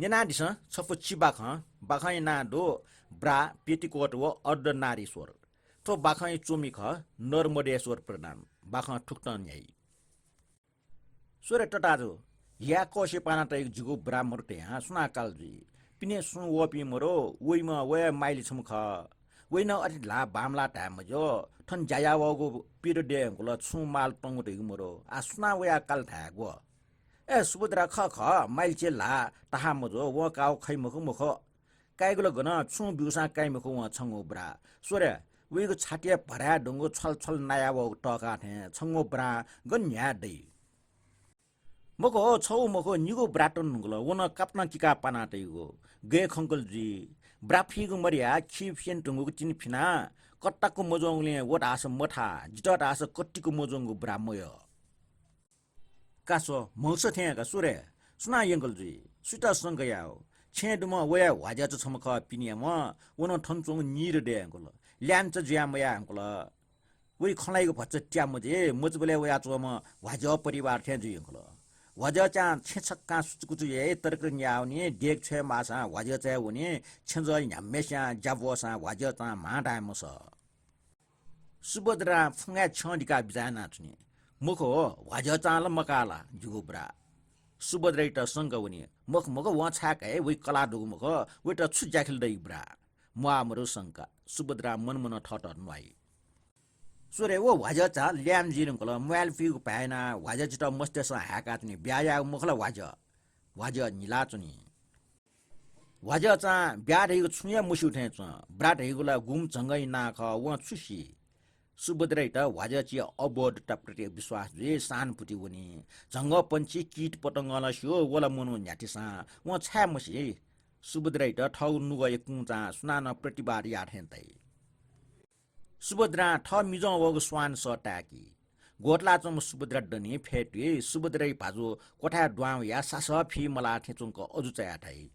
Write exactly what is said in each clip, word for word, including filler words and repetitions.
न्यनादिसँ छपु चिबाखं, बाखंया नां दु ब्रा, पेटिकोट व अर्धनारीश्वर। थ्व बाखंया च्वमि खः नर्मदेश्वर प्रधान। बाखं थुकथं न्ह्याइ। स्वर तताजु, हिया कःसे पाना तइगु जिगु ब्रा मरु धयां सुनां काल जुइ? पिने सुं वःपिं मरु, वइम्ह वया माइली छम्ह खः। वइनं अथे ल्हाः बांमलाः धाये मज्यू। थन ज्या याः वःगु पिर दये धुंकल, छुं माल तंगु धइगु मरु। आः सुनां वयाः काल धायेगु? ए सुभद्रा, खः खः, माइली चे ल्हाः ताहां मजू, वं काः खइ मखु मखु। काइगु ला गन, छुं ब्यूसां काइ मखु वं छंगु ब्रा। स्वर, वइगु छातिया भराय् धुंगु छ्वाल छ्वाल नाया वःगु तःका थें छंगु ब्रां गन न्ह्याये दइ? मखु, छगू मखु, निगू ब्रा तन धुंकल, व नं कापतं किकाः पाना तइगु। गय् खंकल जुइ? ब्रा फीगु मदयाः खी फ्यने धुंकूगु तिनि फिनाः कत्ताक्क मज्वंगुलिं व धाःसा मथाः, जितः धाःसा कत्तिक्क मज्वंगु ब्रा मयः। का स्व, म्हगस थें का स्वर, सुनां यंकल जुइ? सुइत संका याउ? छेँय् दुम्ह वया ह्वाज्याःचा छम्ह खः पिनेम्ह, व नं थन च्वंगु नीर दये धुंकल। ल्याय्म्हचा जुया मयाये धुंकल। वइ खँ ल्हाइगु भचा त्या मजे, मचाबलय् वयाच्वंम्ह ह्वाज्याः परिवार थें जुइ धुंकल। ह्वाज्याःचां छेँ छक्कां सुचुकुचु याइ, तरकारी न्याः वनी, देगः छ्वये माःसां ह्वाज्याःचाय् वनी, छेँजः न्ह्याम्हस्यां ज्या ब्वःसां ह्वाज्याःचां म्हां धाये मसः। सुभद्रां फुंगाय् छ्यं दिकाः बिचाः यानाच्वनी। मखु, ह्वाज्याःचां ला मकाः ला जिगु ब्रा? सुभद्राइत संका वनी। मखु मखु, वं छाय् काइ, वइ कलाः दुगु मखु, वइत छु ज्याखिल दइगु ब्रा? म्वाः मरु संका। सुभद्रां मनमनं थःत न्वाइ। स्वर, व ह्वाज्याःचां ल्याय्म्ह जुइ धुंकल, म्वाय् ला फीगु भाय् यानाः ह्वाज्याःचित मस्तय्सं हाय्काच्वनी, ब्याहा यायेगु मखु ला ह्वाज्याः? ह्वाज्याः न्हिलाच्वनी। ह्वाज्याःचां ब्याहा धइगु छुं हे मस्यू थें च्वं। ब्रा धइगु ला गुम्ह झंगःया नां खः, वं छु सी? सुभद्राइत ह्वाज्याःचिया अबोधताप्रति विश्वास जुइ, सहानुभूति वनी। झंगःपंक्षी कीट पतंगं ला स्यू, व ला मनू न्ह्याथेसां, वं छाय् मसी? सुभद्राइत थःगु नुगःया कुंचां सुनानं प्रतिवाद याः थें ताइ। सुभद्रां थः मिजं वःगु स्वान सः ताय्की। ग्वतलाच्वंम्ह सुभद्रा दनि, फय् तुइ। सुभद्राया भाजु क्वथाय् दुहां वयाः सासः फी मलाः थें च्वंक अजू चायाः धाइ।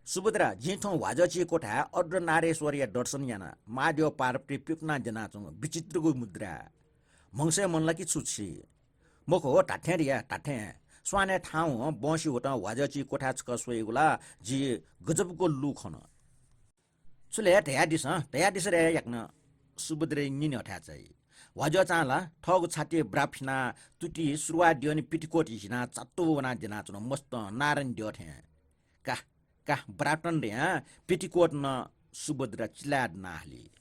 सुभद्रा, जिं थौं ह्वाज्याःचिया क्वथाय् अर्धनारीश्वरया दर्शन याना। महाद्यः पार्वती प्यपुनाः द्यनाच्वंगु विचित्रगु मुद्रा। म्हगसय् मन ला कि छु छि? मखु, धात्थें धया, धात्थें। स्वानय् थाहां हुँ, बँसि ह्वतं ह्वाज्याःचिया क्वथाय् छकः स्वयेगु ला जि गजबको लु खन। छु ले, धयादिसँ, धयादिसँ रे याकनं। सुभद्राया न्यने हथाय् चाइ। ह्वाज्याःचां ला थःगु छातिइ ब्रा फिनाः तुति, सुरुवाः द्यःने पेटिकोट हिसिनाः चात्तु वनाः द्यनाच्वन, मस्तं नारायणी द्यः थें। का, का, ब्रा तन धयां पेटिकोट नं सुभद्रा चिलाय् दनाः हली।